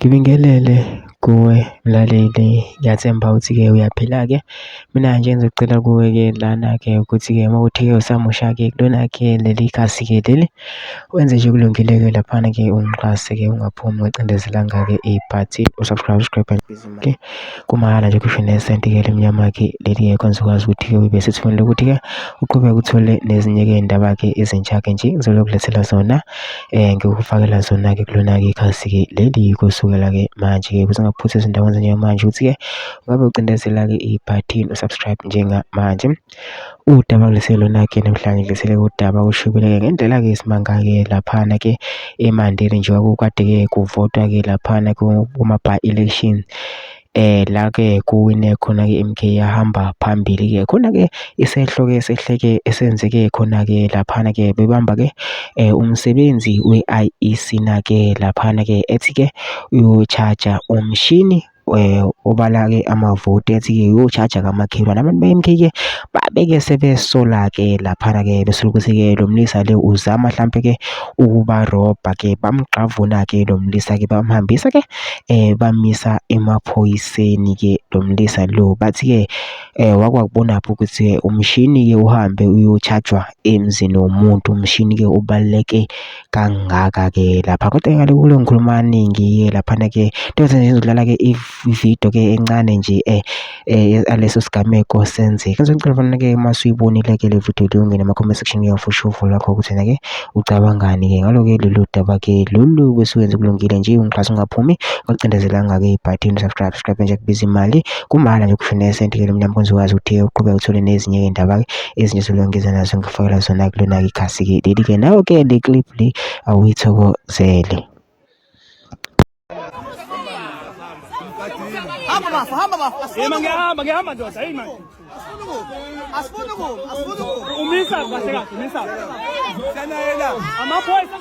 Ngibingelele kuwe mlaleli, ngiyathemba ukuthi-ke uyaphila-ke. Mina nje engizocela kuwe-ke lana-ke ukuthi-ke uma kuwukuthi-ke usamusha-ke kulona-ke leli khasi-ke leli, wenze nje okulungile-ke laphana-ke ungixhase-ke ungaphumi ungacindezelanga-ke ibhathini u-subscribe, subscribe kumahhala nje kusho nesenti-ke elimnyama-ke leli-ke kwenza ukwazi ukuthi-ke ube sethubeni lokuthi-ke uqhubeke uthole nezinye-ke iy'ndaba-ke ezintsha-ke nje ngizokulethela zona. Ngikufakela zona-ke kulona-ke ikhasi-ke leli kusukela-ke manje-ke ukuze ungaphuthi ezindaweni zenjengamanje ukuthi-ke ungabe ucindezela-ke ibhathini u-subscribe njengamanje. Udaba ngilethele lona-ke namhlanje ngilethele udaba oshubile-ke ngendlela-ke isimanga-ke laphana-ke eMandeni njengoba kukade-ke kuvotwa-ke laphana kuma-by election. La ke kuwine khona ke i-M_K yahamba phambili ke khona ke isehlo ke sehleke esenzeke khona ke laphana ke bebamba ke umsebenzi we-I_E_C na ke laphana ke ethi ke uyo-charge-a umshini obala ke amavoti ethi ke uyo-charge-a kamakhelwane. Abantu be-M_K ke babeke sebesola ke laphana ke besola ukuthi ke lo mlisa le uzama hlampe ke ukubarobha ke bamgxavuna ke lo mlisa ke bamhambisa ke bamisa emaphoyiseni-ke lo mlisa lo. Bathi-ke wakwakubonaphi ukuthi-ke umshini-ke uhambe uyo-charge-wa emzini womuntu, umshini-ke ubaluleke kangaka-ke lapha. Kodwa-ke ngale kulo ngikhuluma kaningi-ke laphana-ke into nje ngizodlala-ke ividiyo-ke encane nje aleso sigameko senzeka. Ngizocela mfana-ke uma usuyibonile-ke le video le ungene ema-comment section uyofusha uvo lwakho ukuthi wena-ke ucabangani-ke ngalo-ke lolu daba-ke lolu bese wenza kulungile nje ungixhasa ungaphumi ungacindezelanga-ke ibhathini subscribe subscribe nje kubiza imali kumahhala nje kusho nesenti-ke lomnyama kwenza ukwazi ukuthi uqhubeke uthole nezinye-ke indaba-ke ezinye zolongeza nazo ngikufakela zona kulona-ke ikhasi-ke leli-ke nayo-ke le clip le awuyithokozele. Hamba bafo, hamba bafo. Yema ngiyahamba, ngiyahamba ndoda, yini manje? Asifuni ukuma, asifuni ukuma. Umisa kahle kahle, umisa. Sanayela. Amaphoyisa.